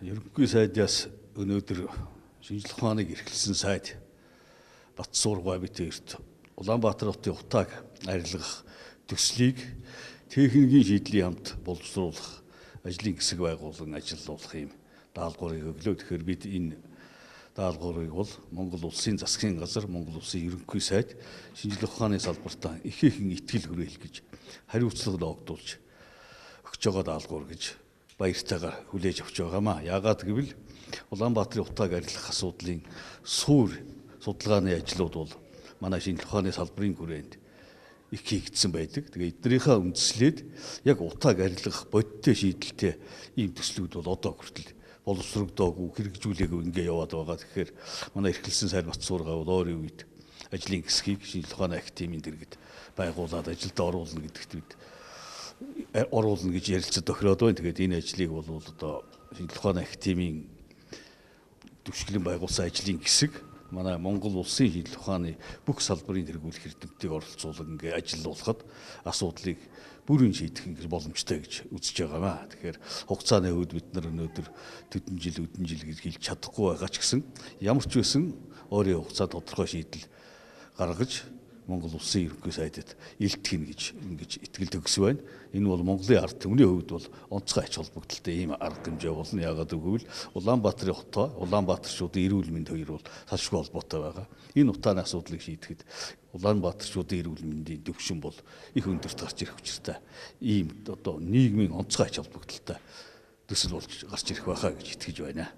Ерөнхий сайдаас өнөөдөр шинжлэх ухааныг эрхэлсэн сайд Батсуургай бит хоёрт Улаанбаатар хотын утааг арилгах төслийг техникийн шийдлийн хамт боловсруулах ажлын хэсэг байгуулан ажиллуулах юм даалгаврыг өглөө. Тэгэхээр бид энэ даалгаврыг бол Монгол Улсын засгийн газар, Монгол Улсын ерөнхий сайд шинжлэх ухааны салбартаа ихээхэн итгэл хүрээл гэж хариуцлага ногдуулж өгч байгаа даалгавар гэж баяртайгаар хүлээж авч байгаамаа. Яагаад гэвэл Улаанбаатарын утааг арилгах асуудлын суур судалгааны ажлууд бол манай шинжлэх ухааны салбарын хүрээнд их хийгдсэн байдаг. Тэгээ эднийхээ үндэслээд яг утааг арилгах бодиттой шийдэлтэй ийм төслүүд бол одоо хүртэл боловсрогдоогүй, хэрэгжүүлээгүй ингээ яваад байгаа. Тэгэхээр манай эрхлэлсэн сайд Батсуургай бол ойрын үед ажлын хэсгийг шинжлэх ухааны академийн дэргэд байгуулад ажилд оруулна гэдэгт бид оруулна гэж ярилцаж тохироод байна. Тэгээд энэ ажлыг бол одоо шинжлэх ухааны академийн төвшглэн байгуулсан ажлын хэсэг манай Монгол улсын шинжлэх ухааны бүх салбарын тэргүүлэх эрдэмтдийг оролцуулан ингээ ажиллуулахад асуудлыг бүрэн шийдэх ингээ боломжтой гэж үзэж байгаамаа. Тэгэхээр хугацааны хувьд бид нар өнөөдөр төдөн жил, өдөн жил гэж хэлж чадахгүй байгаа ч гэсэн ямар ч байсан ойрын хугацаа тодорхой шийдэл гаргаж Монгол Улсын ерөнхий сайдад илтгэнэ гэж ингэж итгэл төгс байна. Энэ бол Монголын ард түмний хувьд бол онцгой ач холбогдолтой ийм арга хэмжээ болно. Яагаад гэвэл Улаанбаатарын хотоо, Улаанбаатарчуудын эрүүл мэнд хоёр бол салшгүй холбоотой байгаа. Энэ утааны асуудлыг шийдэхэд Улаанбаатарчуудын эрүүл мэндийн төвшин бол их өндөрт гарч ирэх учиртай. Ийм одоо нийгмийн онцгой ач холбогдолтой төсөл болж гарч ирэх байхаа гэж итгэж байна.